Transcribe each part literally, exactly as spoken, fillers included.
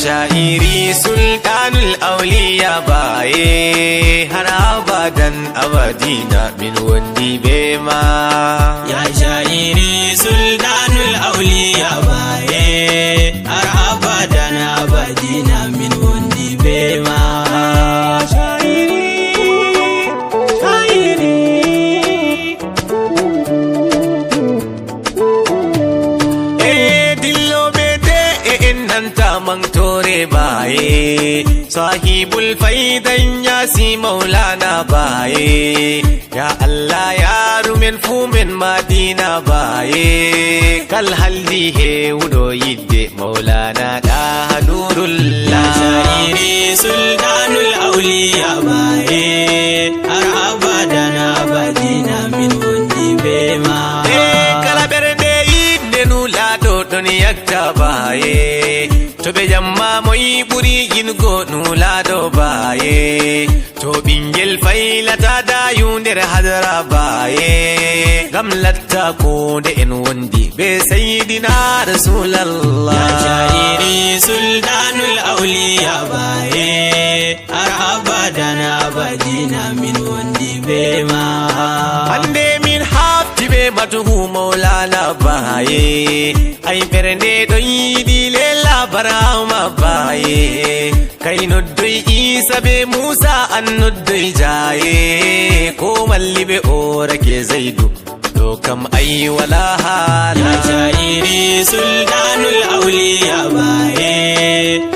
Sha'iri sultanul auliya baye, har abadan abadina min wondi be ma. Ya sha'iri sultanul auliya baye, har abadan abadina min wondi be ma. Sha'iri, sha'iri. E dilloɓe de e en nanta mantore baye, sahibul faidan yasi maulana baye. Ya Allah yarumen fu men madina baye, kal haldi hewuɗo yidde maulana daha nurullah. Sha'iri sultanul auliya baye, har abadan abadina min wondi be ma. E kala ɓerɗe yidde nulaɗo ɗon yakta baye, to ɓe jamma moy ɓuri yingo nulaɗo baye. To ɓingel faylata dayu nder hadara baye, ngam latta ko nde en wondi be sayyidina rasulallah. Ya sha'iri sultanul auliya baye, har abadan abadina min wondi be ma. Hande min hafti be matuhu maulana baye, ay ɓernde ɗon yiɗi lela barhama baye. Kay noddoy isa be musa an noddoy jaye, ko malli ɓe orake zaidu, ɗo kam ay wala hala. Ya sha'iri sultanul auliya baye,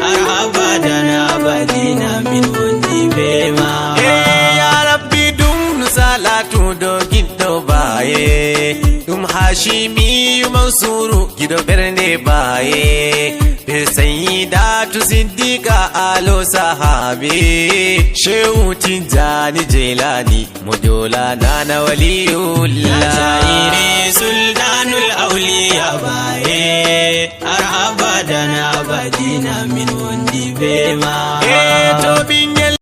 har abadan abadina min wondi be ma. E ya rabbi ɗum salatu dow giɗɗo baye, ɗum hashimiyu mansuru giɗo ɓernde baye, be sayyidatu siddiqa alo sahabi, shehu tijjani jelani mo jola nana waliyullah. Ya sha'iri sultanul auliya baye, har abadan abadina min wondi be ma.